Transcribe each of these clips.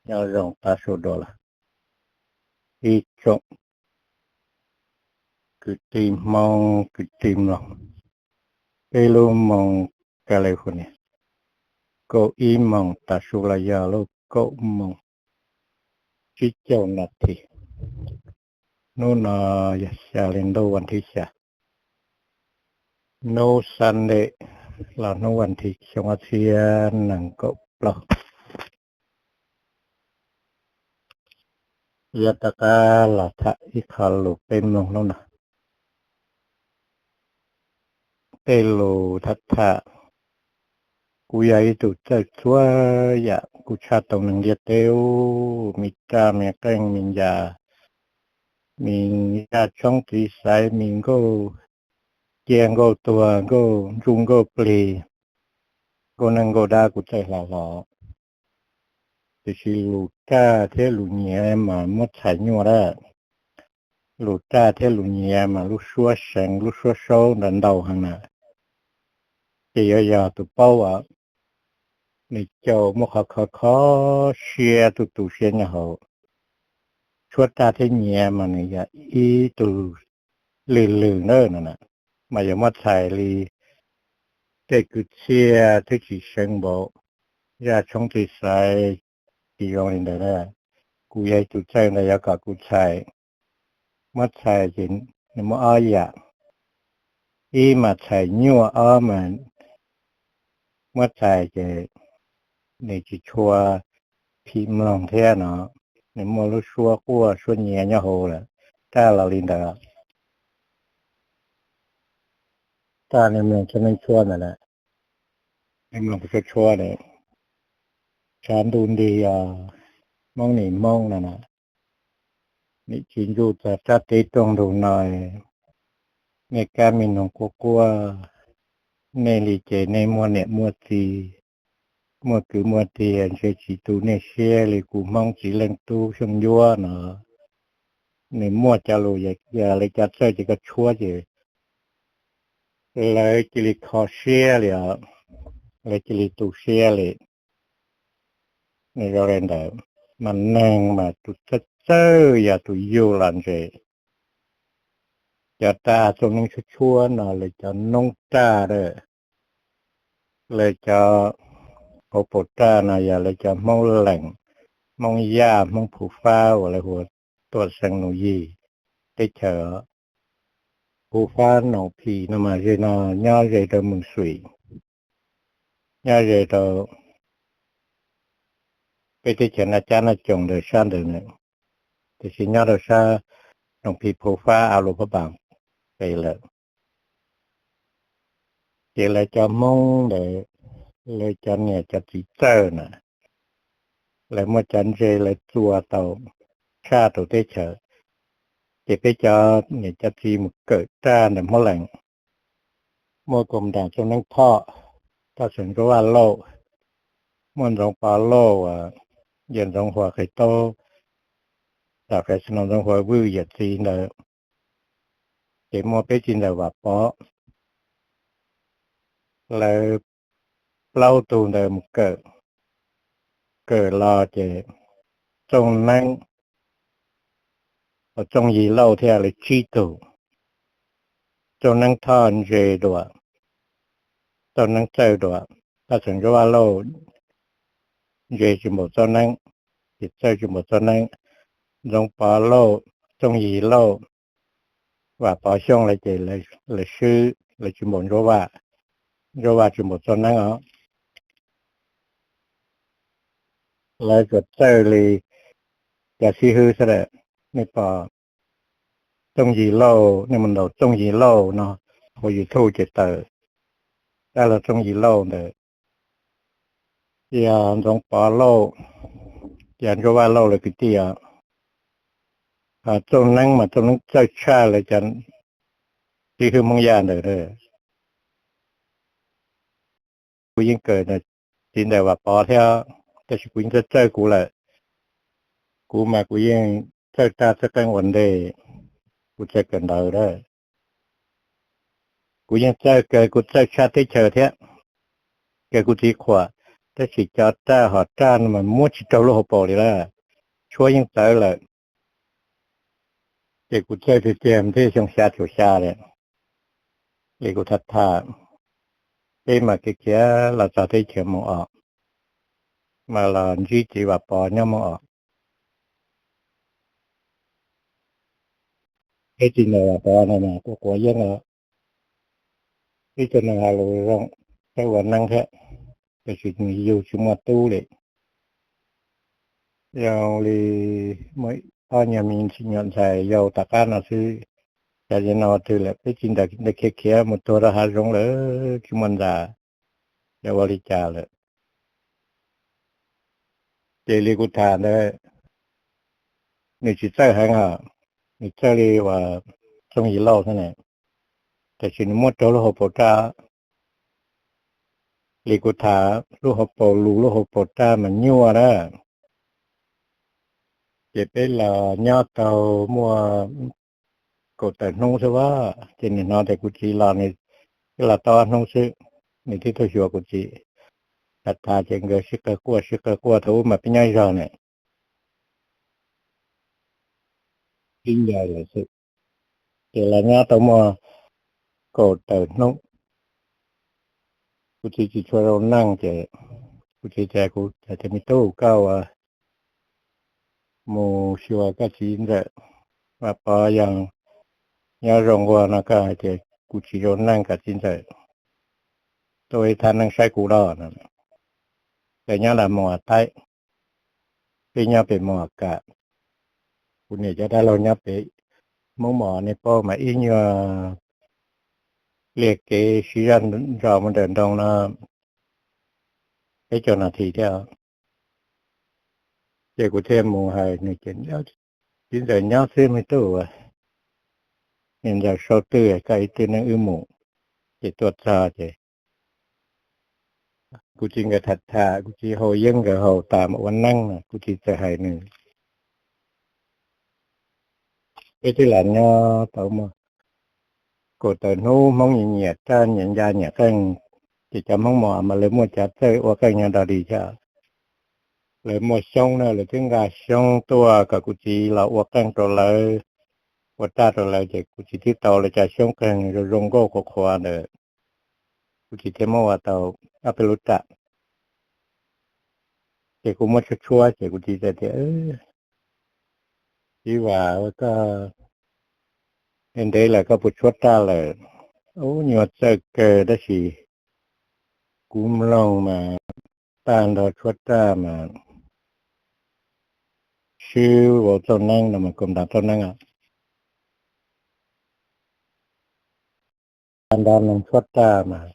Nyob zoo tag sawv daws lawm, ib tsoom kwv tij Hmoob kwv tij mloog, peb lub moos California, kaum ib moos tav su los yog lub kaum moos tsib caug nas this. Hnub no yog xya li ntuj vas thib xya, hnub Sunday los hnub vas thib xyoo ob txhiab nees nkaum plaub. Yuav rov qab los tham ib qho lus peb mloog hnub no. Tej lus tham tham, kuv yog ib tug txawj txhua yam, kuv tshaj tau neeg ntiaj teb, me raj me qeej me ncas, me yaj tshoob txiv xaiv, me nkauj ciaj nkauj tuag, nkauj ntsuj nkauj plig, nkauj neeg nkauj dab kuv txawj hla hlo. Tiam sis lus raj thiab lus nyiav mas muab txhais nyuaj dab. Lus raj thiab lus nyiav mas lub suab seev lub suab saub ntau ntau heev na. Ces yuav yog tus paub as, nws caum muaj qhov kho kho siab tu tu siab nyob hauv. Tshuab raj thiab nyiav mas nws yog ib tug lwm lwm na, mas yog muab txhais li tej kwv txhiaj twb tsis seev npaum, yaj tshoob txiv xaiv tsis zoo li ntawd na. Kuv yog ib tug txawj ntawd yuav kom kuv txhais, muab txhais ces nws muaj ob yam, ib mas txhais nyuaj, ob mas muab txhais ces nws tsis tshua phim mloog thiab no, nws muaj lub suab quaj suab nyiav nyob hauv lawm, raj los li ntawd. Raj nej mloog tshuab neeb tshuab ntawd na, nej mloog tshuab tshuab na, tshav ntuj nti os, Hmoob nim Hmoob no na, nim tsis ntsuj txog sab teb rooj ntug no, nej kab me noog quaj quaj, nej li ces nej muaj niam muaj txiv, muaj kwv muaj tij ntshe tsis tu nej siab li kuv Hmoob txiv leej tub Xyooj Ncuab no. Nws muaj cov lus, yog lawv cov txawj ces koj tshuab ces lawv cia li kho siab li os, lawv cia li tu siab li. Nws zoo li ntawd, mas neeg mas tus txawj txawj yog tus yug los ntse. Cov raj txooj neeb tshuab tshuab no lawv cov noob raj, lawv cov hauv paus raj no yog lawv cov Hmoob Leem, Hmoob Yaj, Hmoob Phuv Fab uas lawv hu ua Tuam Xeev Nus Yig teb chaws. Phuv Fab Noom Phim no mas ze no nyob ze rau Moos Xuim, nyob ze rau peb teb chaws Naj Cab Naj Coos ntawd sab ntawd na, tiam sis nyob rau sab Noom Phim Phuv Fab Au Lus Phab Npaas pem lawm. Ces lawv cov Hmoob ntawd, lawv cov niam cov txiv txawj na, lawv muaj cov ntse lawv txua tau tshaj rau teb chaws. Ces peb cov niam cov txiv mus kawm raj ntawm Hmoob Leem, muaj Koos Nraas Txooj Neeb Thoj, Thoj Xeem Ntsuab Vaj Lauj, muaj Ntxoov Pov Lauj, Yawm Ntxoov Huas Qhis Taub, Tam Qhia Xeem Ntxoov Huas Vwj yawm txiv ntawd, ces muaj peb txiv ntxawm Vam Pov, lawv plaub tug ntawd mus kawm, kawm los ces Txooj Neeb, Txooj Yig Lauj thiab lawv tsib tug. Txooj Neeb Thoj ntse dua, Txooj Neeb txawj dua, Thoj Xeem Ntsuab Vaj Lauj ntse tsis npaum Txooj Neeb, ces txawj tsis npaum Txooj Neeb. Ntxoov Pov Lauj, Txooj Yig Lauj, Vam Pov Xyooj lawv ces lawv swb, lawv tsis npaum Ntsuab Vaj, Ntsuab Vaj tsis npaum Txooj Neeb os. Lawv tsuas txawj li cov xib hwb xwb lawm. Nej pom Txooj Yig Lauj, nej mus ntaus Txooj Yig Lauj no hauv YouTube ces tawm dab laug Txooj Yig Lauj ntawd, yog Ntxoov Pov Lauj, yog Ntsuab Vaj Lauj lawv kwv tij os. Txooj Neeb mas Txooj Neeb txawj tshaj lawv cov xib hwb Hmoob Yaj ntawd. Kuv yeej kawm txiv ntawm Vam Pov thiab, tab sis kuv yeej txawj txawj kuv lawm. Kuv mas kuv yeej txawj raj txawj qeej ua ntej, kuv txawj kawm ntawv lawm. Kuv yeej txawj kawg, kuv txawj tshaj teb chaws thiab, kawg kuv txiv qhuas, tab sis cov raj hom raj no mas muab tsis raug lub hauv paus li lawm, tshuab yeej txawv lawm. Ces kuv txawj tiag tiag thiaj xyoo xya caum xya li, li kuv tham tham, peb mas khiav khiav los txog teb chaws Moos Os, mas los ntsib txiv Vam Pov nyob Moos Os. Peb txiv ntawm Vam Pov no mas quav quav yeeb os, ib tug neeg hais lus zoo, txawj ua neeb thiab, tiam sis nws yug tsis muaj tub li. Zoo li muaj ob nyuag me nyuam ntxhais yau tom qab no xwb, cas li no twg lawm, peb txiv ntawd khiav khiav mus tuag rau hav zoov lawm tsis muaj ntxa, yog ua li cas lawm. Ces li kuv tham ntawd, nws tsis txawj heev os, nws txawj li uas Txooj Yig Lauj xwb na, tiam sis nws muab raug lub hauv paus raj. Li kuv tham, lub hauv paus lus lub hauv paus raj mas nyuaj na. Ces peb los nyob tau muaj kaum tawm hnub xwb as, ces nws hnov tias kuv txiv los, nws twb los tau ob hnub xwb, nws thiaj tuaj xyuas kuv txiv. Tham tham ces nkawd sib qawg quaj sib qawg quaj thaum ub mas peb nyob ib zog na, ib ncaws lawm xwb. Ces los nyob tau muaj kaum tawm hnub, kuv txiv tsis tshua zoo neej ces kuv txiv tias, kuv tias, me tub, koj ua mus xyuas koj txiv ntxawm, Vam Pov yog nyob zoo ua no koj hais tias kuv tsis zoo neej kom txiv ntxawm tuaj ib thaj neeb saib kuv los no. Lawv nyob nram Moos Taib, peb nyob pem Moos Kam. Kuv niam cov dab laug nyob pem, Hmoob Mos nej paub mas ib nyuag liaj kev siv zog nrog mus ntawm nroog no peb caug nas this thiab. Ces kuv thiaj mus hais nws ces, txiv ntxawm nyob xwb me tub, niam ntxawm sau twj, koj ib tug neeg wb mus. Ces tuaj txog ces kuv txiv nkawd tham tham, kuv txiv haus yeeb nkawd haus tas mas ua neeb no, kuv txiv txawm hais nws, peb twb los nyob tau muaj kaum tawm hnub, Hmoob nyiam nyiam raj nyiam ncaj nyiam qeej, ces cov Hmoob Mos mas lawv muaj cov txawj ua qeej nyob dog dig thiab. Lawv muaj xyoob na, lawv twb nqa xyoob tuaj kom kuv txiv los ua qeej rau lawv, ua raj rau lawv, ces kuv txiv twb tau lawv cov xyoob qeej zoo zoo nkauj qhuav qhuav ntawd, kuv txiv thiaj muab ua tau ob peb lub raj. Ces kuv muab tshuab tshuab ces kuv txiv txawm tias, txiv Vam, koj ntev lawm koj puas tshuab raj lawm? Ub, nyuag txawj kawg tab sis kuv mloog mas tag nrho tshuab raj mas swb vauv Txooj Neeb no mas kaum ntas Txooj Neeb os. Tag nrho neeg tshuab raj mas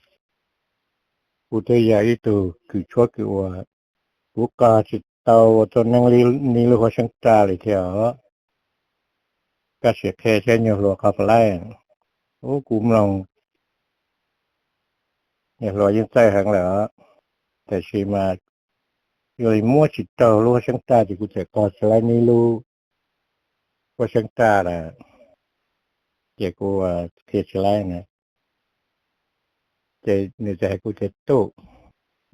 kuv twb yog ib tug kws tshuab kws ua, kuv qog tsis tau ua Txooj Neeb li lub huab seeb raj li thiab os. Koj sim qhia saib nyuag hluas qhov puas laib. Ub, kuv mloog nyuag hluas yeej txawj heev lawm os, tiam sis mas yog li muab tsis raug lub huab seeb raj ces kuv txawm qog tsis laib neb lub huab seeb raj lawm, ces kuv qhia tsis laib na. Ces nws txawm hais kuv tias, tub,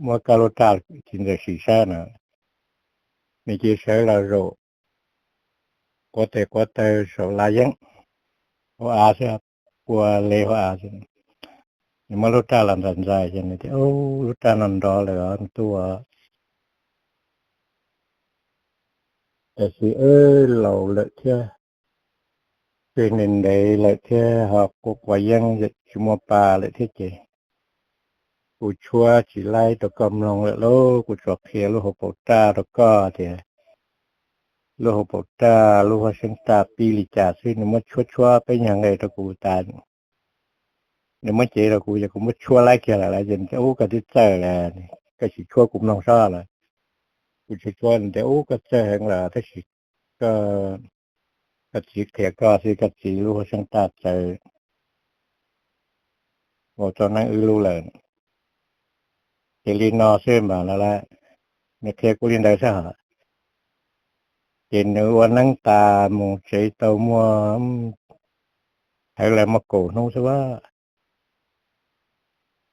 muab koj lub raj txiv ntxawm sim saib no. Nws cia sawv los zaum quav tes quav taw saum laj yeeb hauv av xwb, kua le hauv av xwb. Nws muab lub raj los ntxais ntxais ces nws tias, ub, lub raj no nrov lawm os me tub. Tiam sis laus lawm thiab, twb ntev ntev lawm thiab ho quav quav yeeb tsis muaj pa lawm thiab ces Kuv tshuab tsis laib rau koj mloog lawm lauj, kuv tsuas qhia lub hauv paus raj rau koj tias lub hauv paus raj lub huab seeb raj pib li cas xwb, nws muab tshuab tshuab peb nyuag nqe rau kuv tas, nws muab cev rau kuv ces kuv muab tshuab laib kiag lawm lauj, ces nws tias ub koj twb txawj lawm, koj sim tshuab kuv mloog soj lawm. Kuv tshuab tshuab nws tias ub koj txawj heev lawm tab sis koj, koj txiv qhia koj xwb, koj txiv lub huab seeb raj txawv ua txoj neeb wb lub lawm. Ces li no xwb mas no lawm, nws qhia kuv li ntawd xwb hos. Ces nws ua neeb tas mus tsev tau muaj hawv lawm muaj kaum hnub xwb a,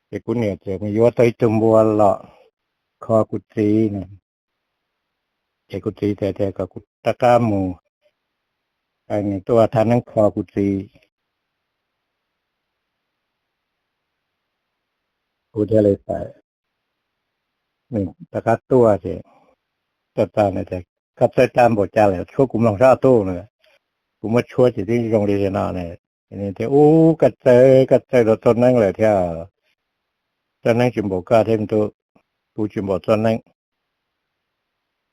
ces kuv niam txawm mus yuav tau ib tug npua los kho kuv txiv no. Ces kuv txiv tias tias kom kuv rov qab mus, nws tuaj thaj neeb kho kuv txiv. Kuv thiaj li tawm, nws rov qab tuaj ces tuaj txog nws tias koj txawj raj npaum cas lawm tshuab kuv mloog soj tub no. Kuv muab tshuab ces twb zoo li no ne. Nws tias ub koj txawj, koj txawj rau txoj neeb lawm thiab, txoj neeb tsis npaum koj thiab tub, kuv tsis npaum txoj neeb.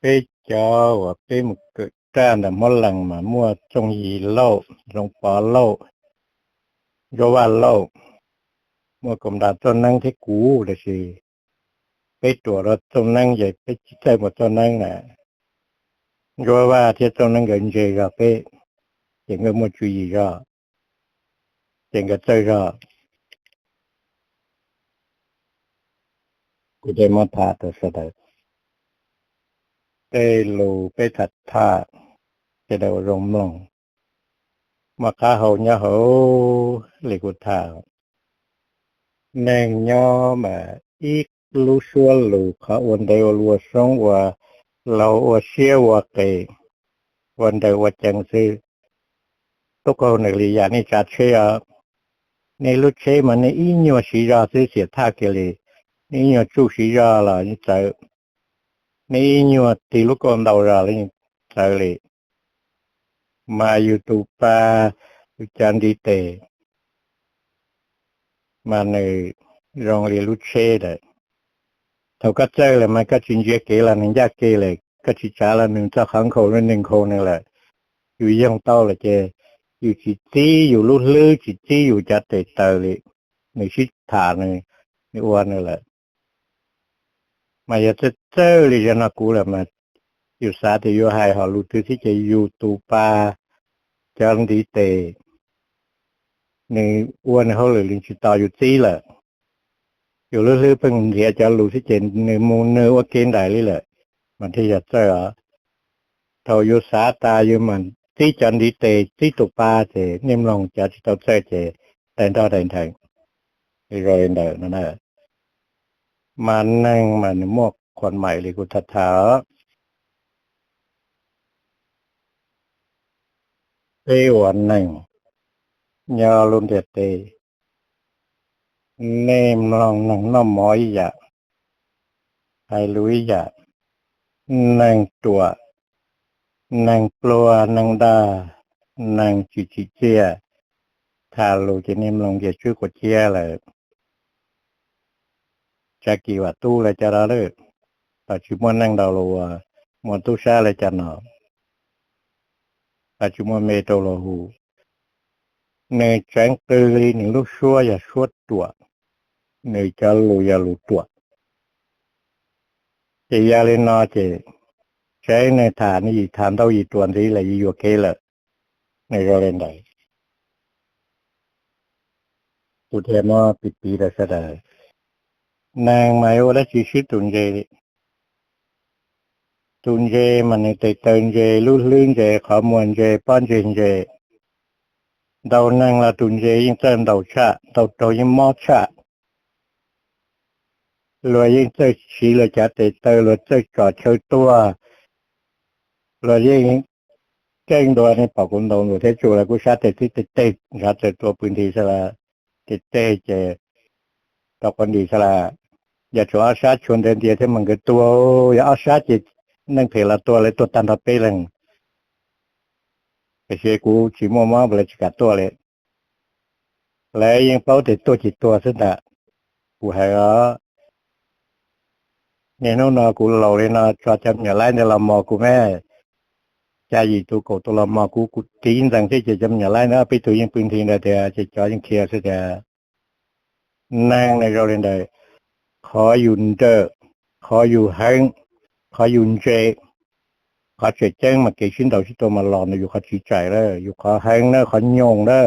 Peb cov uas peb mus kawm raj ntawm Hmoob Lees mas muaj Txooj Yim Lauj, Zoov Pov Lauj, Ntsuab Vaj Lauj, muaj kaum nra txoj neeb thiab kuv, tab sis peb ruam rau txoj neeb ces peb tsis txawj mus txoj neeb na. Ntsuab Vaj thiab txoj neeb nkawd ntse zog peb, ces nkawd muaj tswv yim zog, ces nkawd txawj zog. Kuv thiaj muab tham rau sawv daws, tej lus peb tham tham, sawv daws ua zoo mloog, muaj qab hau nyob hauv li kuv tham. Neeg nyob mas ib lub suab lus qhov ua ntev ua luag soob ua laug ua siab ua qes, ua nraws ua ceev xwb, tub qaug nws li yam nej tsav tsheb os. Nej lub tsheb mas nej ib nyuag siv zog xwb xiam thaj kiag li, nej ib nyuag tsuj siv zog los yeej txawv, nej ib nyuag tig lub kauj ntau zog los yeej txawv li. Mas yus tus pa, yus cov ntiv tes mas nws zoo li lub tsheb lawm. Thaum koj txawj lawm mas koj tsis ntsia kev los nws ncaj kev lawm, koj tsis tsav los nws txoj qhov nkhaus nws nkhaus nws lawm. Yus yoog tau lawm ces yus tsis txib yus lub hlwb, tsis txib yus cov tes taw li, nws sib tham nws, nws ua nws lawm. Mas yog txawj txawj li zaum no kuv lawm mas yus xav tias yuav hais hom lus twg xwb ces yus tus pa cov ntiv tes nws ua nws hauj lwm li tsis tau yus txib lawm. Yus lub hlwb pheej nrhiav cov lus xwb ces nws mus nws ua ke nraim li lawm, mas thiaj yog txawj os. Thaum yus xav tas yus mam txib cov ntiv tes txib tus pa ces nej mloog cov tsis tau txawj ces daim nrog daim nrheev zoo li ntawd no na. Mas neeg mas nws muaj khuam maim li kuv tham tham. Peb ua neeg nyob lub ntiaj teb, nej mloog neeg noj mov ib yam, hais lus ib yam, neeg ruam, neeg pluag, neeg dag, neeg tsis tsim txiaj, tham lus ces nej mloog ntias tswb quav ciab lawm. Tsav kis vam tub lawv cov no lawm, los tsis muaj neej ntau los ua, muaj tub sab lawv cov no, los tsis muaj me rau los hu. Nws tseev qw li nws lub suab yog suab ruam, nws cov lus yog lus ruam. Ces yog li no ces tseev nws tham, nws yim tham ntau yim ruam ntxiv lawm yus yuam kev lawm, nws zoo li ntawd. Kuv thiaj muab piv piv rau sawv daws. Neeg mas yuav ua dab tsi swb tus ntse li? Tus ntse mas nws tes taw ntse, lub hlwb ntse, qhov muag ntse, pob ntseg ntse. Ntaus neeg los tus ntse yeej txawj ntaus tshaj, ntaus raug yeej mob tshaj. Luag yeej txawj siv luag cov tes taw, luag txawj tsom chaw tuag. Luag yeej keej dua, nej pom kuv ntaus ntaus thiab tsuj los kuv sab tes tib teg teg ntshav txawm tua pw nthi xwb las, tes teg ces tau quav ntim xwb las. Yog tshuav ob sab tshua ntiav ntiav thiab mas nkawd tuag, yog ob sab ces neeg phem los tuag lawv tuag tag nrho peb leeg. Tiam sis kuv tsis muaj mob lawv tsis kam tuaj li. Lawv yeej paub tias tuaj ces tuag xwb ntag. Kuv hais os, Niaj hnub no kuv laus li no tso cov me nyuam laib ntawd los mos kuv me, xya yim tus kaum tus los mos kuv, kuv tiv ntxees thiab ces cov me nyuam laib ntawd peb tug yeej pw nthi ntawd tias ces cov yeej qhia xwb tias neeg ne zoo li ntawd, qhov yus nrawm, qhov yus heev, qhov yus ntse, qhov tseem ceeb mas kev sib ntaus sib tua mas los ntawm yus qhov tsiv tsaim lawm, yus qhov heev na, qhov nyoos na.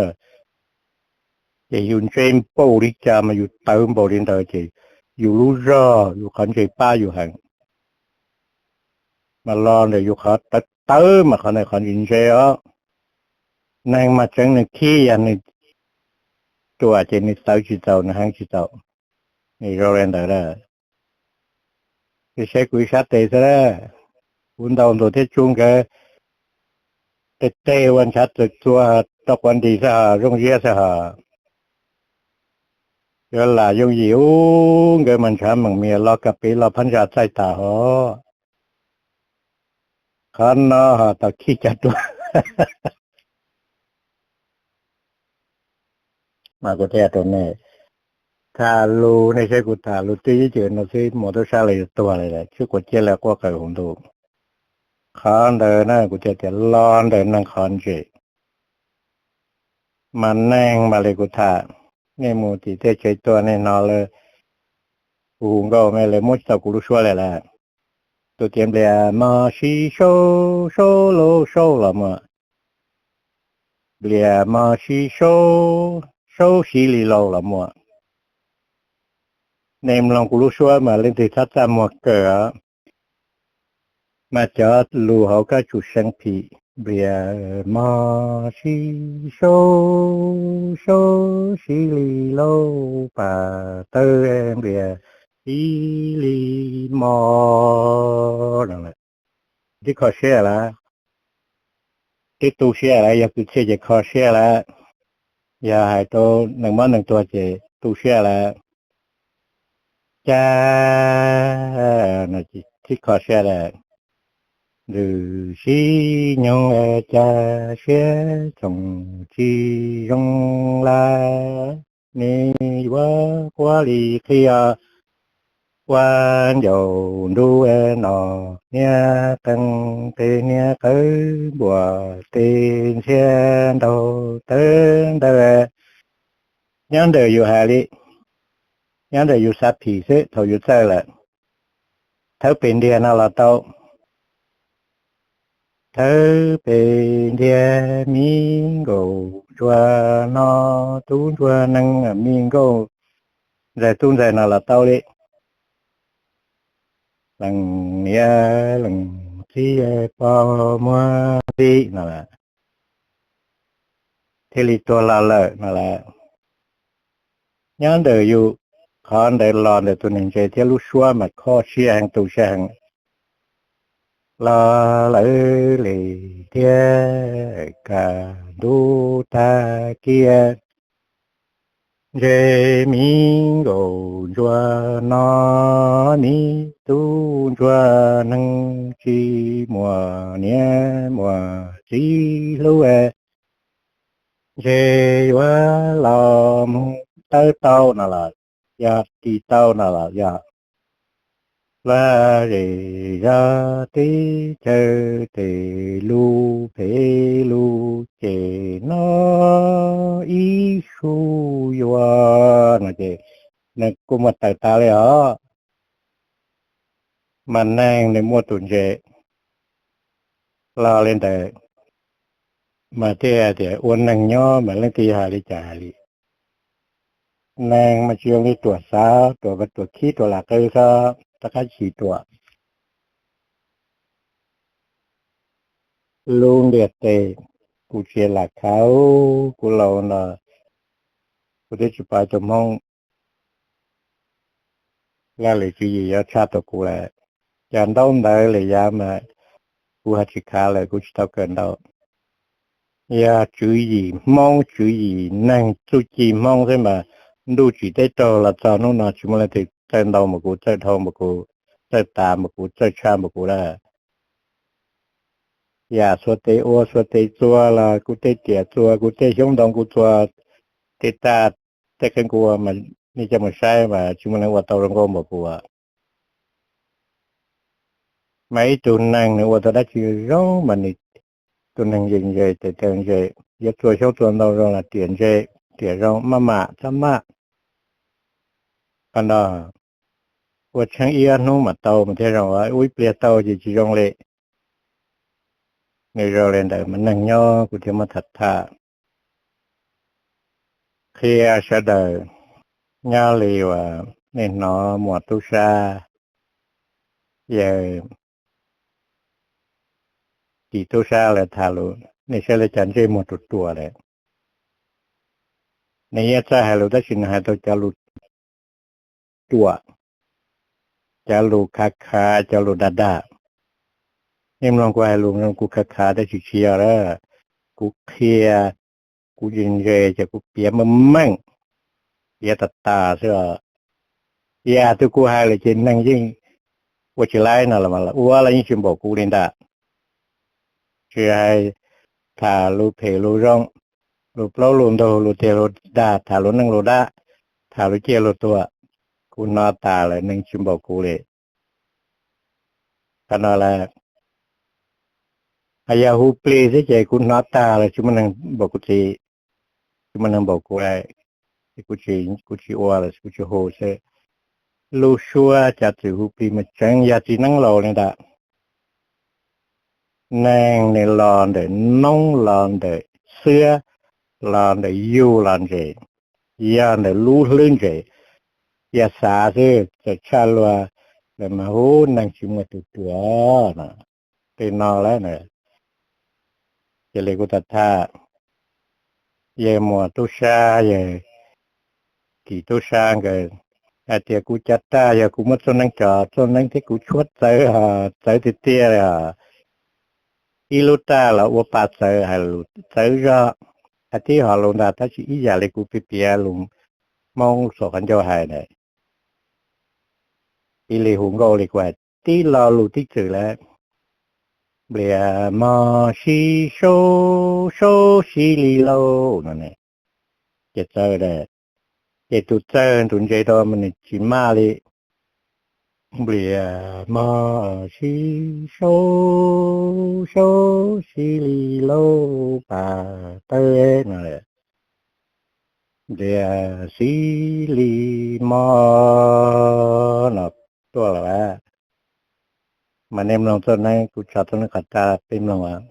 Ces yus ntse npaum li cas mas yus tawv npaum li ntawd ces yus lub zog, yus qhov ntse pab yus heev. Mas los ntawm yus qhov tawv tawv mas qhov ntawd qhov ntse ntse os. Neeg mas tseev nws khib, yog nws ruam ces nws tawv tsis txaus, nws heev tsis txaus. Nws zoo li ntawd lawm. Ces saib kuv ib sab tes xwb, kuv ntaus ntuas thiab tsu nkawd tej teg ua ntshav txawm txua rau quav nti xwb hos, zoo ziab xwb hos. Yuav lam yooj yim ub, nkawd mas ntshav meem mias los kab pes los phab ntsa txaij tas hos. Qhov no hos tau khib cov ruam. Mas kuv thiaj rau nej tham lus, nej saib kuv tham lus twb ib cim no xwb mus tub sab los yuav tuag li lawm, tsis quav ciaj li quaj qawm hauv ntuj. Qhov ntawd na kuv thiaj tias los ntawm neeg qhov ntse. Mas neeg mas li kuv tham, nej mus tim tej tsev tuag nej hnov lawv hu nkauj me lawv muab tsis tau kuv lub suab li lawm. Tus tias nplias mos sib saub, saub lauj saub los muaj, nplias mos sib saub, saub sib li lauj los muaj. Nej mloog kuv lub suab mas leej twg txhob txaj muag kawg os. Mas cov lus hauv koj tsum seev phim, nplias mos sib saub, saub sib li lauj, pas tawb nplias sib li mos no. Twb kho siab lawm, twb tu siab lawm, yog kwv txhiaj ces kho siab lawm, yog hais rau neeg mob neeg tuag ces tu siab lawm. Cas no twb kho siab lawm. Ntws sib nyoog cas siab txoom tsis zoo lawm, nws yuav quaj li qhia ua ncaus nruj no, niag qee tes niag qawv npuas tes ntxhiab ntaug tawv ntawd. Nyob ntawm yus hais li, nyob ntawm yus xav phim xwb thaum yus txawj lawm. Thawb pes ntiag no los tau, thawb pes ntiag mi nkaus ntsuag no, tub ntsuag neeg mi nkaus ntxawg tub ntxawg no los tau li. Leej niam leej txiv pog muag ntxim no lawm, thiaj li tuag los lawm no lawm. Nyob ntawm yus qhov ntawd los ntawm tus neeg ntse thiab lub suab mas kho siab heev tu siab heev. Los lawm li thiab kaj ntug tag kiag, ntse mi nkaus ntsuag no, mi tub ntsuag neeg tsis muaj niam muaj txiv hlub, ntshe yuav los mus tawb tau no los yog, ris tau no los yog. Vaj zej zog teb chaws tes lus phem lus ces no ib su yuav no ces nws kuj muaj tawm tas li os. Mas neeg nws muaj tus ntse los li ntawd, mas thiaj tias ua neeg nyob mas leej twg hais li cas hais li. Neeg mas tsis zoo li ruam xav, ruam mas ruam khib ruam lam qw xwb, rov qab chim ruam. Lub ntiaj teb kuv tsis lam khav, kuv laus no kuv twb tsis pom tus Hmoob laj lwm tswv yim yuav tshaj tau kuv lawm. Cov ntaub ntawv li yav mas kuv ho tsis khav lawm, kuv tsis tau kawm ntau. Yog tswv yim Hmoob, tswv yim neeg txuj ci Hmoob xwb mas ntuj tsim teb raug los txog hnub no tsis muaj leej twg txawj ntau npaum kuv, txawj dhau npaum kuv, txawj tas npaum kuv, txawj tshaj npaum kuv lawm. Yam xuas tes ua xuas tes txuas los kuv tej riam txuas, kuv tej xyoob ntoo kuv txuas, tej tag tej qeeb kuv ua mas nej coj mus saib mas tsis muaj neeg ua tau zoo nkauj npaum kuv. Mas ib tug neeg nws ua tau dab tsi zoo mas nws, tus neeg ntse ntse tes taw ntse, yuav txua xyoob txua ntoo zoo los riam ntse, riam zoo maj mam txhob maj. Qhov no ua tsheej ib ob hnub mas tau mas thiaj zoo, ua ib pliag tau ces tsis zoo li. Nws zoo li ntawd mas neeg nyob kuv thiaj muab tham tham qhia sawv daws nyob li uas nej hnov muam tub sab, yawg Kim tub sab lawv tham lus, nej saib li cas ntsej muag ruam ruam lawm. Nws yeej txawj hais lus tab sis nws hais tau cov lus ruam, cov lus khav khav, cov lus dag dag. Nej mloog kuv hais lus zoo kuv khav khav tab sis tsis yog lawm. Kuv qhia, kuv ntse ntse ces kuv piav meej meej, piav tas tas xwb os. Yam twg kuv hais lawm ces neeg yeej ua tsis laib no los mas ua los yeej tsis npaum kuv li ntag. Tsis hais tham lus phem lus zoo, lus plaub lus ntug, lus tiag lus dag, tham lus neej lus dab, tham lus ciaj lus tuag, kuv hnov tas lawm, neeg tsis npaum kuv li. Qhov no lawm, hais yog hu plig xwb ces kuv hnov tag lawm, tsis muaj neeg npaum kuv txiv, tsis muaj neeg npaum kuv, kuv tsis ua lawm, kuv tsis hu xwb. Lub suab cov txwm hu plig mas tseem yog txiv neeb laus li ntawd. Neeg nws los ntawm noob los ntawm xwab, los ntawm yug los ntse, yog ntawm lub hlwb ntse, yog xav xwb txawm tshaj luag lawm mas hu neeg tsis muaj tus ruam no. Tej no lawm na, cia li kuv tham tham, yawg muam tub sab, yawg Kim tub sab nkawd hais tias kuv cov raj yog kuv muab txoj neeb tso, txoj neeb thiab kuv tshuab txawv, txawv tiag tiag li os. Ib lub raj los ua pa txawv, hais lus txawv zog, hais tib hom lus ntag, tab sis ib yam li kuv piav piav lus Hmoob saum qhov ncauj hais ntawd. Ib li hu nkauj li kuv hais, tib lo lus tib txwm lawm, nplias mog sib saub saub sib li lauj no ne. Ces txawv, ces tus txawg tus ntse rau mas nws tsis maj li. Nplias mog sib saub saub sib li lauj pas tawb no, nplias sib li mog no tuaj lawm. Mas nej mloog txoj neeb, kuv tso txoj neeb qhov raj peb mloog.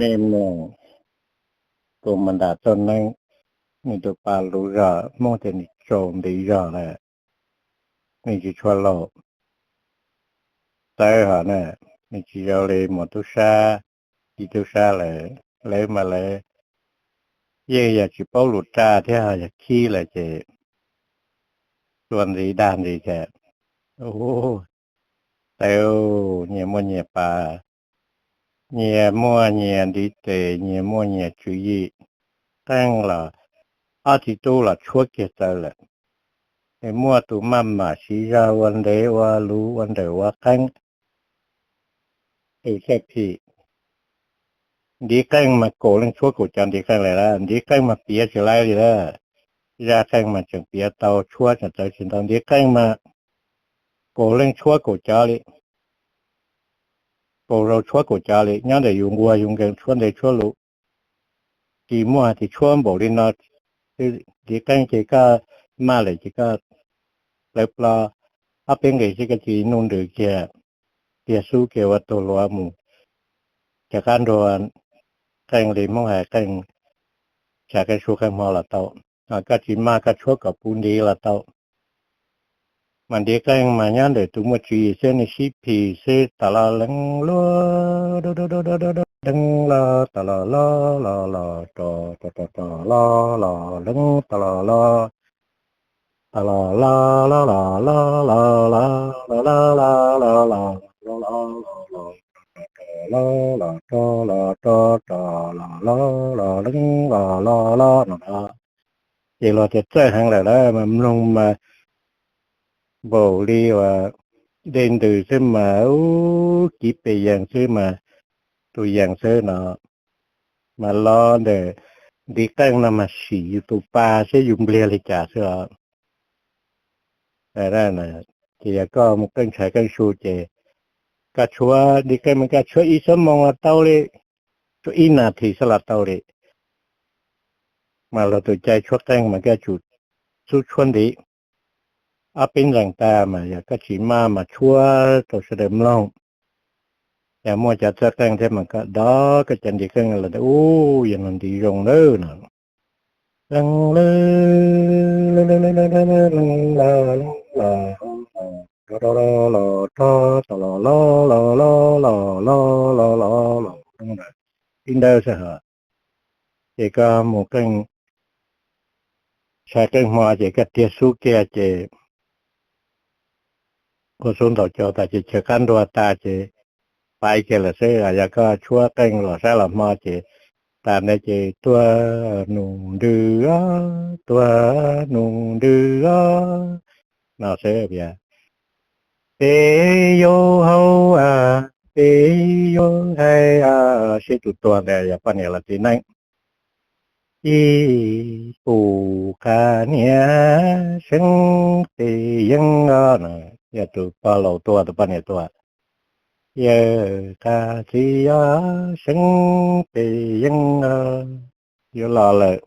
Nej mloog, kuv mas nram txoj neeb, nws tus pas luv zog, Hmoob tias nws tsaus nti zog lawm, nws tsis tshua laus. Txawv hos na, nws tsis zoo li mus tub sab, ib tub sab lawm, lawv mas lawv yeej yog tsis paub lus raj thiab, yog khib lawm ces tua ntxiv dag ntxiv tias, Txawv, nyias muaj nyias pas, nyias muaj nyias ntiv tes, nyias muaj nyias tswv yim. Qeej los ob txiv tub los tshuab kiag Txawv lawm. Nws muaj tus maj mam siv zog ua ntev ua luv ua nrawm ua qeeb, tus txawj phim. Ntiv qeej mas kaum leej tshuab kaum cov ntiv qeej lawm, ntiv qeej mas piav tsis laib li lawm. Zaj qeej mas tseem piav tau, tshuab tseem txawv tsis ntau. Ntiv qeej mas kaum leej tshuab kaum cov li, kaum zaus tshuab kaum cov li, nyob ntawm yus nquag yus nkees tshuab ntev tshuab luv. Tsis muaj hais tias tshuab npaum li no, ntiv qeej ces koj maj lawm ces koj plawv plo ob peb nqes xwb koj cia li nuj nrws kiag, tiag xub kiag ua tuag luav mus. Cov qab nruas qeej li Hmoob hais qeej, tshav qeej su qeej hmo los tau, koj tsis maj koj tshuab kom puv ntiv los tau. Mas ntiv qeej mas nyob ntawm tus muaj tswv yim xwb, nws sib phim xwb. Tom los leev luaj, deev los tom los los los los, rov rov rov los los leev tom los los, tom los los los los los los los los los los los los los los los los los los rov los los los leev los los los no. Ces luag tias txawj heev lawm lauj, mas mloog mas npaum li uas dej ntws xwb mas, ub, kiv pes yees xwb mas, tus yees xwb no. Mas los ntawm ntiv qeej no mas sim yus tus pa seb yus npliag li cas xwb os. Ces yog koj mus qeej tshav qeej su ces koj tshuab ntiv qeej mas koj tshuab ib xuab moos los tau li, tshuab ib nas this xwb los tau li. Mas luag tus cai tshuab qeej mas koj tsum xub tshuab ntiv, ob peb nqes tag mas yog koj tsis maj mas tshuab rau sawv daws mloog. Yog muaj cov txawj qeej thiab mas koj dov koj cov ntiv qeej los tias, ub, yog no ntiv zoo lawm no. Leej lawm, leej los, leej los, leej los, rov rov los, rov tom los, los los los los los los los los, ib ntawd xwb hos. Ces koj mus qeej tshav qeej hmo ces koj tiag xub kiag ces ua xub ntaus cau tas ces chaw qab nruas tas ces pais kiag lawm xwb. Yog koj tshuab qeej los sab los hmo ces tas ntawd ces tuag nus ntws os, tuag nus ntws os no xwb. Tias peb yuav haus, peb yuav hais, seb tus tuag ntawd yog poj niam los txiv neej. Ib pum qas niam seeb pes yeeb os no, yog tus pog laus tuag, tus poj niam tuag. Yawg qas txiv os, seeb pes yeeb os, yuav los lawm.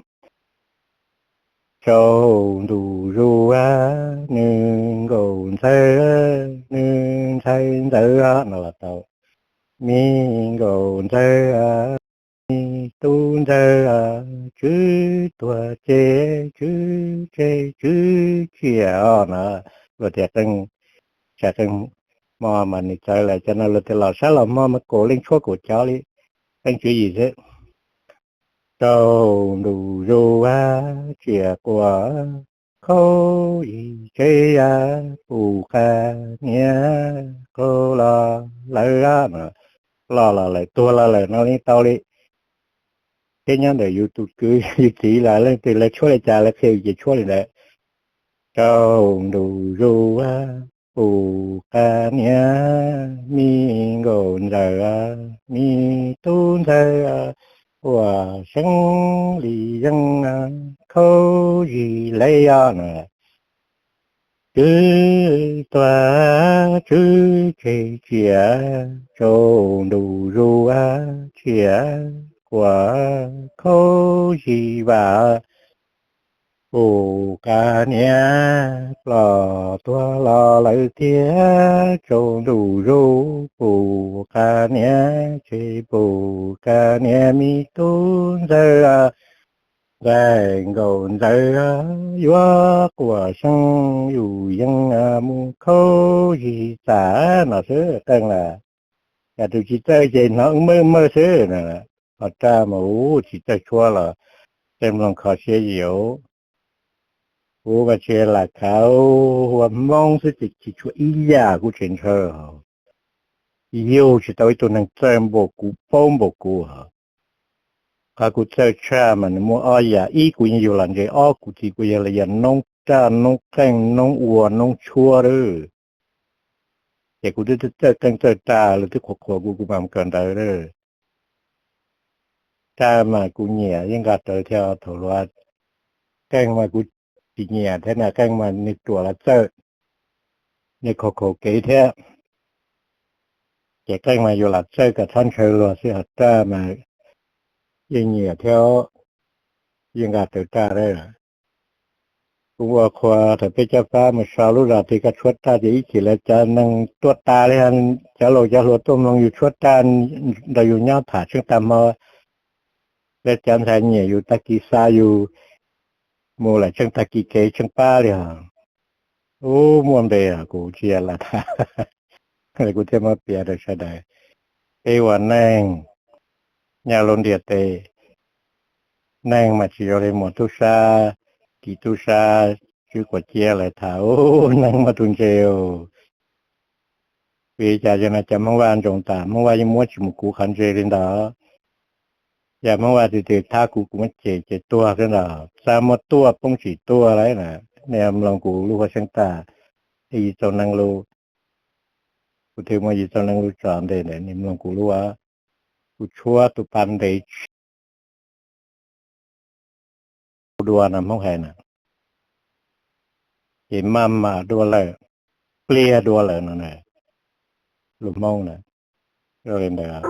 Tsaus ntuj zus, nws nkaus ntxawg, nws ntxhais ntxawg no los tau. Me nkaus ntxawg, me tub ntxawg, tswv tuag ces tswv tseg tswv tsiaj os no. Luag tias qeej tshav qeej hmo mas nws txawv lawm, cov no luag tias los sab los hmo mas kaum leej tshuab kaum cov li, qeej tswv yim xwb. Tsaus ntuj zus, tsiaj quaj khaub ib tsev, pum qas niam qaug los lawm no, los los lawm, tuag los lawm no li tau li. Thiab nyob ntawm yus tus kwv yus txiv los leej twg lawv tshuab li cas lawv qhia ces tshuab li ntawd. Tsaus ntuj zus, pum qas niam, me nkaus ntxawg, me tub ntxawg, ua seeb li yeeb, khaub zig lawm os no. Tswv tuag tswv tseg tsiaj tsaus ntuj zus, tsiaj quaj khaub zig vam, pum qab niam ploj tuag los lawm tiag, tsaus ntuj zus pum qab niam tseg, pum qab niam me tub ntxawg, nqaij nkaus ntxawg yuav quaj seeb, yus yeej mus khaub zig txam no xwb Qeej lawm. Yog tus tsis txawj ces hnov mawj mawj xwb. Ho Raj mas ub tsis txawj tshuab los tej mloog kho siab yim. Kuv mas tsis lam khav, ua Hmoob xwb ces tsis tshuav ib yam kuv tseem ntshaw. Yug tsis tau ib tug neeg txawj npaum kuv paub npaum kuv. Qhov kuv txawj tshaj mas nws muaj ob yam, ib kuv yeej yug los ntse, ob kuv txiv kuv yog li yog noob Raj noob Qeej noob ua noob tshuab lawm. Ces kuv twb txawj Qeej txawj Raj, lawv twb qhuas qhuas kuv, kuv mam kawm ntawv lawm. Raj mas kuv nyiam yeej nqa rawv thiab thaum luag. Qeej mas kuv tsis nyiam thiab na, Qeej mas nws ruam los txawj, nws khaus khaus kev thiab. Ces Qeej mas yuav los txawj kom txhob ntshaw luag xwb, ho Raj mas yeej nyiam thiab, yeej nqa rawv Raj lawm. Kuv ua qhua thaum peb cov pab mus so lub zos twg koj tshuab Raj ces ib chim lawv cov neeg tuaj tas li, cov laus cov hluas tuaj mloog yus tshuab Raj, nrog yus nyob tham tsheej tag hmo, lawv cov ntxhais nyiam yus tag kis xa yus mus lawm tsheej tag kis kev tsheej pab li os. Ub muaj npe os, kuv tsis yog lam tham, kuv thiaj muab piav rau sawv daws. Peb ua neeg nyob lub ntiaj teb, neeg mas tsis zoo li muas tub sab, kis tub sab, tswb quav ciab lawv tham ub neeg muaj tus ntse os. Vim li cas yog no cov Hmoob Vaj ntsoov tas, Hmoob Vaj yeej muab tsis mus kuv qhov ntse li ntawd. Yog Hmoob Vaj tis tis thab kuv, kuv muab cem ces tuag xwb ntag, xav muab tuaj poob tsis tuaj lawm na. Nej mloog kuv lub huab xeeb tas, yim txaus neeg lus, kuv twb muaj yim txaus neeg lus tso ntes ntawm nej mloog kuv lub, kuv tshuab tus pas ntev tsis dua no Hmoob hais na, ces maj mam dua lawm, pliag dua lawm no na, lus Hmoob na, zoo li ntawd.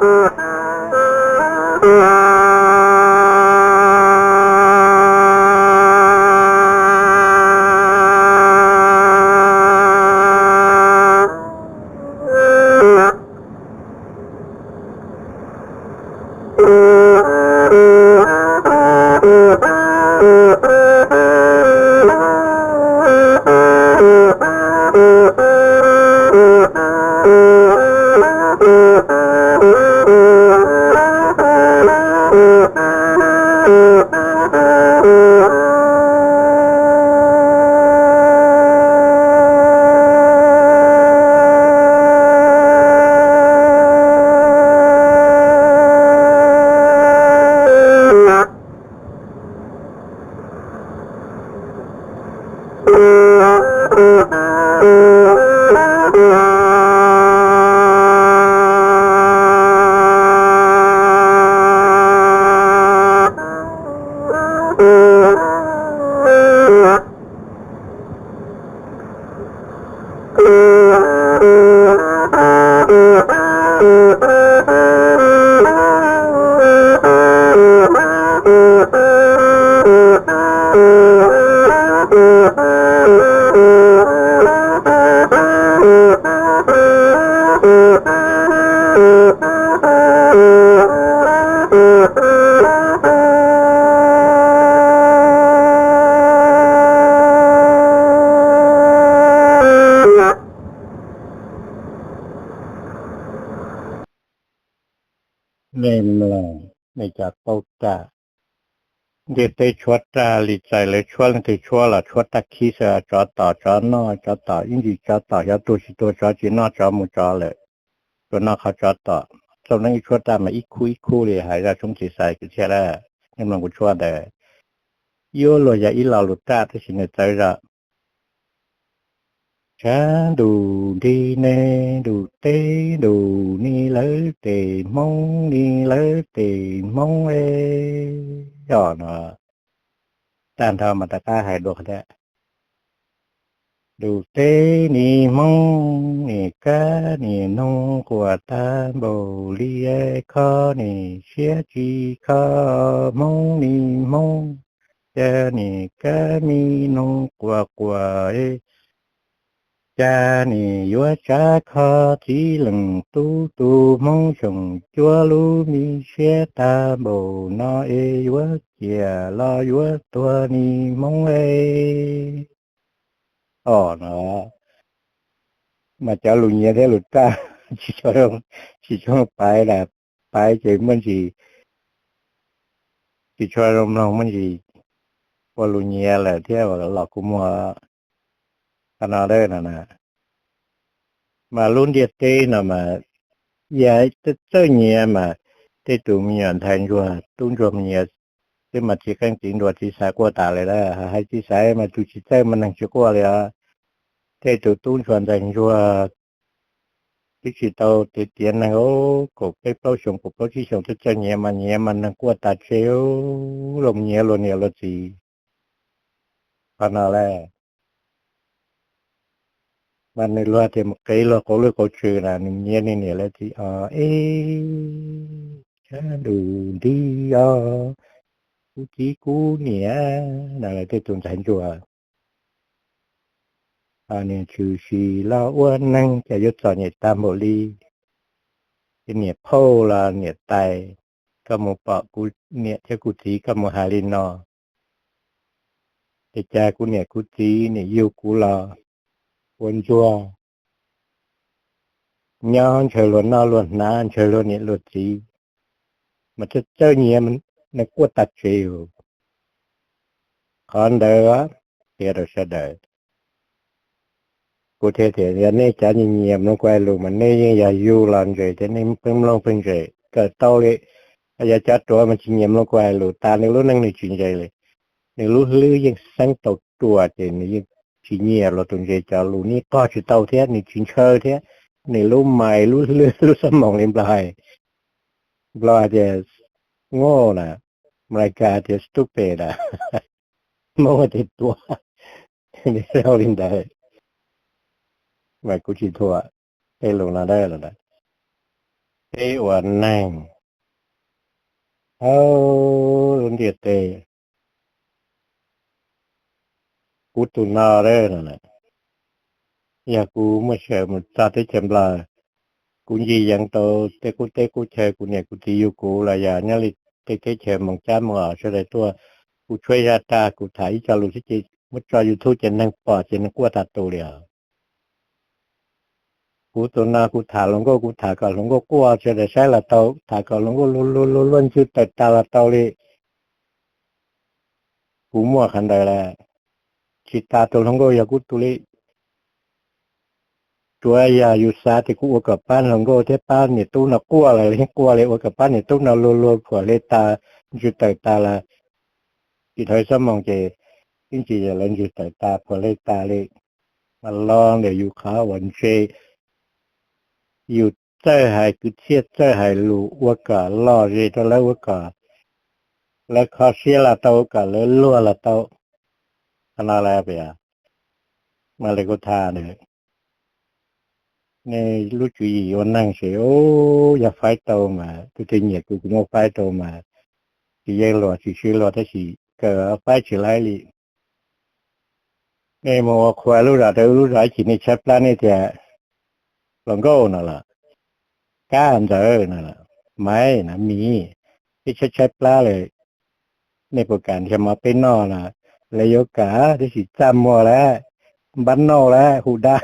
Nej mloog, nej cov paub Raj, ntiaj teb tshuab Raj li txais lawv tshuab leej twg tshuab los tshuab Raj khib xwb, tsov tom tsov noj, tsov tom ib ntsis, tsov tom xyov tuag tsis tuag, tsov tsis noj tsov mus tsov lawm, tsuas noj qhov tsov tom. Txoj neeb ib tshuab Raj mas ib khub ib khub li hais zaj tshoob txiv xais kwv txhiaj lawm. Nej mloog kuv tshuab ntawd, yuav luag yog ib lo lus Raj tab sis nws txawv zog. Tshav ntuj nrig ne, ntuj teb ntuj ni lawv tes Hmoob, ni lawv tes Hmoob e, yog no. tag nrho mas rov qab hais dua tias, ntuj teb nim hmoob nim kab nim noog quaj tag npaum li, kho nim siab tsis kho, hmoob nim hmoob, cas nim kab mi noog quaj quaj, cas nim yuav tsav kho txiv leej tub, tus hmoob xyooj cuab lub me siab tag npaum no es yuav ciaj los yuav tuag nim hmoob es. Os no, mas cov lus nyiav thiab lus raj tsis tshua, tsis tshua paiv, paiv ces muaj ntsis tsis tshua zoo mloog, muaj ntsis ua lus nyiav lawm thiab los kuj muaj. Qhov no na, mas lub ntiaj teb no mas yog txawj nyiav mas tej tus me nyuam ntxhais ntsuag tub ntsuag me nyiav twb mas txiv qeej txiv nruas txiv xaiv quaj tas lawm, hais txiv xaiv mas tus tsis txawj mas neeg tsis quaj li os. Tej tus tub ntsuag ntxhais ntsuag twb tsis tau tiav tiav neeg, kaum peb plaub xyoos kaum plaub tsib xyoos twb txawj nyiav mas nyiav mas neeg quaj tas tsev, los nyiav luag niam luag txiv. Qhov no lawm, mas nws luag tias mus qev luag qauv lwj qauv tsw na, nws nyiav nws niam lawv txiv os, es tshav ntuj nti os, kuv txiv kuv niam na, lawv tej tus ntxhais ntsuag. Niam tshwm sim los ua neeg cas yuav txom nyem tag npaum li, ces niam phauj los niam tais, koj mus pom kuv niam thiab kuv txiv koj mus hais li no, ces cas kuv niam kuv txiv nim yug kuv los ua ntsuag nyob ntshaw luag noj luag hnav ntshaw luag niam luag txiv, mas txawj txawj nyiav neeg quaj tag tsev. Qhov ntawd qhia rau sawv daws. Kuv thiaj tias yog nej cov nyiam nyiam mloog kuv hais lus mas nej yeej yog yug los ntses thiab nej pheej mloog pheej ntses kawm tau li. Yog cov ruam mas tsis nyiam mloog kuv hais lus tas nws lub neej nws tsis ntses li. Nws lub hlwb yeej xeeb tau ruam ces nws yeej tsis nyiam luag tus ntses cov lus, nws qog tsis tau thiab nws tsis ntshaw thiab. Nws lub mais lub hlwb lub xab moos li Nplog hais, Nplog hais tias ngoj na, Meskas tias stupid na, Hmoob tias tuab, li ntawd. Mas kuv tsis thuam tej lus no dab los, peb ua neeg hauv lub ntiaj teb, kuv tus no, yog kuv muaj sij hawm mus txog teb chaws Nplog, kuv ncig yeev tau tej qub teb qub chaw, kuv niam kuv txiv yug kuv los yog nyob li tej teb chaws moos cab moos os sawv daws tuaj, kuv tshuab zaj raj kuv tham ib co lus xwb ces muab tso YouTube ces neeg pom ces neeg quaj tas tus li os. Kuv tus no kuv tham hluas nkauj kuv tham kom hluas nkauj quaj sawv daws saib los tau, tham kom hluas nkauj luag luag luag luag ntsws tawm tas los tau li. Kuv muaj qhov ntawd lawm, tsis tas tus hluas nkauj yog kuv tus li. Tsuav yog yus xav tias kuv ua kom pab hluas nkauj thiab pab niam tub no quaj los yeej quaj li, ua kom pab niam tub no luag luag phuam hle tas, ntsws tawm tas los, tsis dhau xab moos ces ib ntsis lawv ntsws tawm tas phuam hle tas li. Mas los ntawm yus qhov uas ntse, yus txawj hais kwv txhiaj txawj hais lus ua kom lom zem rau lawv, ua kom lawv kho siab los tau, ua kom lawv luag los tau. Qhov no lawm, mas li kuv tham ntawd, nej lub tswv yim ua neeg ces yog faib tau mas, tus twg nyiam kuv kuv muab faib rau mas, tsis yeej luag tsis sib luag tab sis kawm faib tsis laib li. Nej mus ua qhua lub zos rau lub zos ib chim nej tshaib plab nej tias hluas nkauj no los, kab ntxawm no los, maiv no, miv, peb tshaib tshaib plab lawm, nej puas kam nrhiav mov peb noj no? Lawv yuav kam tab sis txaj muag lawm, npab nauj lawm, hu dab,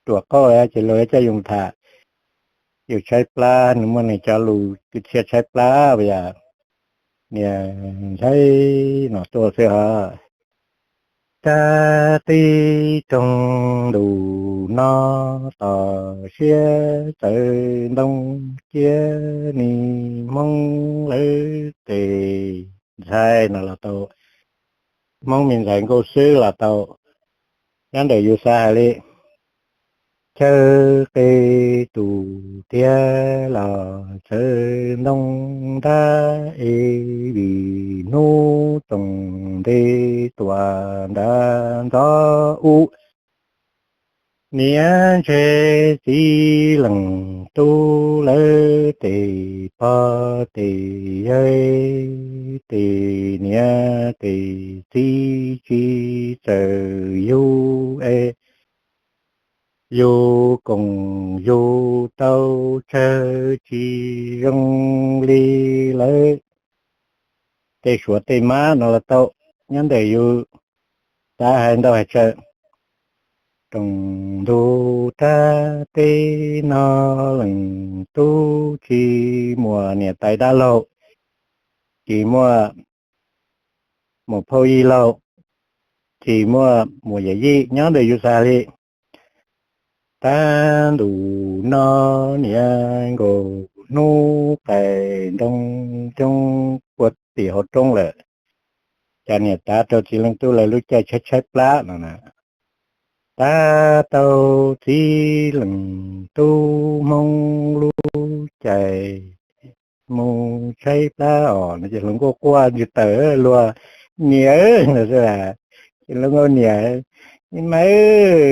ruam qauj lawm ces luag coj yus tham. Yus tshaib plab nws muaj nws cov lus kwv txhiaj tshaib plab uas yog niag ntxhais no tuaj xwb hos. Tag qib roog ntuj no, tos siab txawv ntoo, cia nim hmoob lawv tes ntxhais no los tau, hmoob me ntxhais nkauj xwb los tau. Nyob ntawm yus xav hais li, chaw qe tus tiag los txawv ntoo nrab es vim hnub txoos ntev tuam nrad ntxov ub. Niam ntshe txiv leej tub lawv tes pog tes yawg, tes niam tes txiv tsis txawj yug es yug koom yug tau tsawg tsis zoo li lawv tej suav tej mab no los tau. Nyob ntawm yus xav hais ntau hais tsawg. Roos ntug rab teb no leej tub tsis muaj niam tais dab laug, tsis muaj muam phauj yij laug, tsis muaj muam yawm yij, nyob ntawm yus xav li. Tab ntus no niam nkaus hnub qaij nroo coob puag tim hauv roob lawm, cas niam tav rau txiv leej tub lawv lub caij tshaib tshaib plab no na. Tab tau txiv leej tub Hmoob lub caij mus tshaib plab os no ces hluas nkauj quaj ntsws tawm luag, niam no xwb. Ces hluas nkauj niam,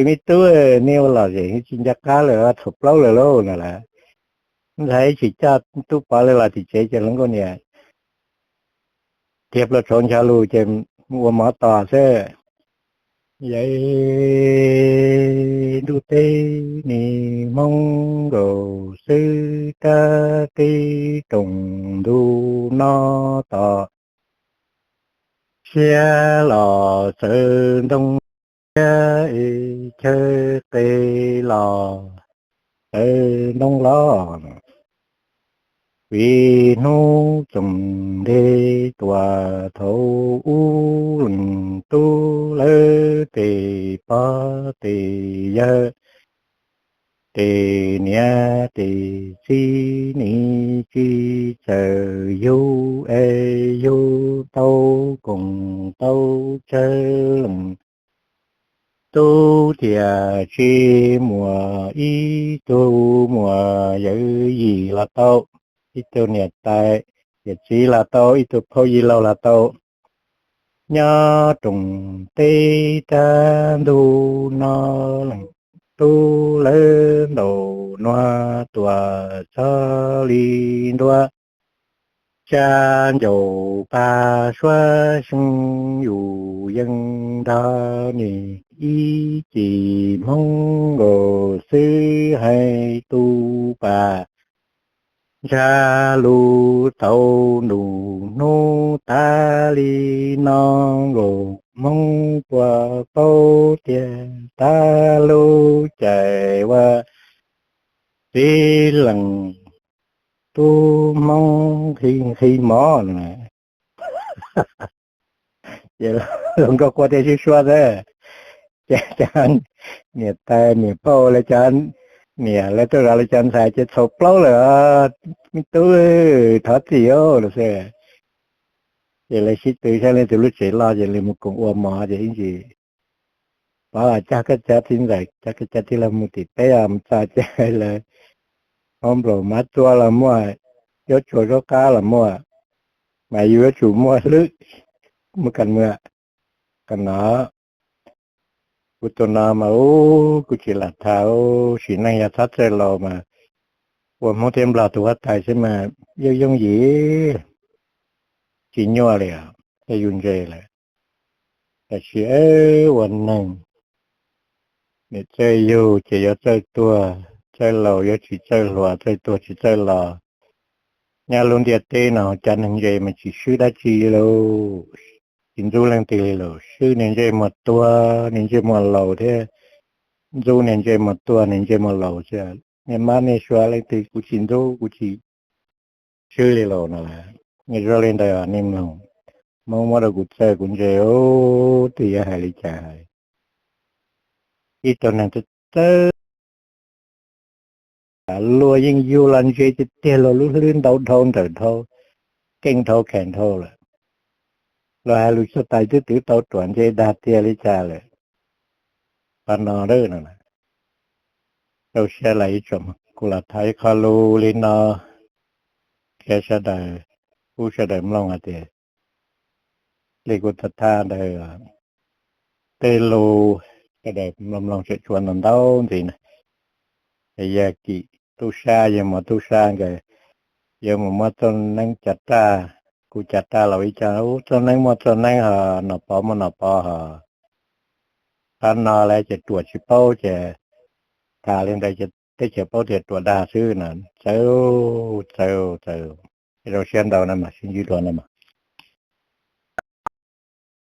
me tub, nej ua los zeem tsis nco qab lawm, txhaum plaub lawm lauj no lawm. Ntxhais tsis coj tub pov lawm los tim tsev ces hluas nkauj niam dhia plaws tshauv ncho lug ces mus ua mov tos xwb. Yawm ntuj teb, niam Hmoob nkaus xwb, rab teb roos ntug no tos, siab los txawv ntoo thiab es chaw qe los txawv ntoo los. Vim hnub txoos ntev tuam thaum ub, leej tub lawv tes pog tes yawg, tes niam tes txiv, nim tsis txawj yug es yug tau koom tau tsawg leej tub thiaj tsis muaj ib tug muam yawm yij los tau, ib tug niam tais yawm txiv los tau, ib tug phauj yij laug los tau. Nyob roos teb rab ntug no, leej tub lawv ntaus nuav tuam txog li nruab tsa, ncaus pag suab seeb yus yeej nrog nws ib cim Hmoob nkaus xwb, hais tu pas ntsha lug tau ntuj hnub tas li no nkaus, Hmoob puas paub tiag tas lub caij ua txiv leej tub Hmoob nqhis nqhis mov no. Ces hluas nkauj quaj thiaj sib suab xwb. Ces cov niam tais niam phauj lawv cov niam lawv tuaj zov lawv cov ntxhais ces txhaum plaub lawm, me tub, thov txim os no xwb. Ces lawv sib tw saib leej twg lub tsev loj ces lawv mus koom ua mov ces ib ntsis pov coj koj cov txiv ntxawm, coj koj cov tij laug mus tim teb os, mus txog ces lawv muab nplaum mab txua los muaj, cuab tshuam zaub qab los muaj, mas yus yuav tsum muaj hlwb, muaj kas muag. Qhov no, kuv tus no mas ub kuv tsis lam tham, sim neej yog txhob txawj laus mas ua Hmoob thiab Nplog tus huab tais xwb mas yooj yooj yim, tsis nyuaj li os, yog yus ntse lawm. Tab sis ua neeg, nws txawj yug ces yuav txawj tuag, txawj laus yuav tsis txawj hluas, txawj tuag tsis txawj los. Nyob lub ntiaj teb no cov neeg ntse mas tsis swb dab tsi li lauj, tsis ntxub leej twg li lauj, swb niag ntsej muag tuag niag ntsej muag laus thiab ntxub niag ntsej muag tuag niag ntsej muag laus xwb. Niag mab niag suav leej twg kuv tsis ntxub kuv tsis swb li lauj no. Zoo li ntawd nej mloog, Hmoob muab rau kuv txawj kuv ntse, twb yuav hais li cas hais. Ib tug neeg txawj txawj luag yeej yug los ntse tiag tiag, luag lub hlwb ntau dhau nrawm dhau, keej dhau khees dhau lawm. Luag hais lus txog tais twb twv tau ruam ntse dag tiag li cas lawm. Qhov no, no, rau siab lawm ib tsoom. Kuv los tham ib qho lus li no, qhia sawv daws, pub sawv daws mloog hais tias, li kuv tham tham ntawd, tej lus sawv daws mloog mloog tseem tshuav ntau ntau ntxiv na. Yog kim tub sab, yog muaj tub sab nkawd yuav mus muab txoj neeb cav raj, kuv cav raj los ib co, ub, txoj neeb muaj txoj neeb ho, nom pov muaj nom pov ho, qhov no lawv ces ruam tsis paub ces tham li ntawd ces teb chaws paub tias ruam dag xwb no. Txawv, txawv, txawv. Rau siab ntau no mas sib ntsib dua no.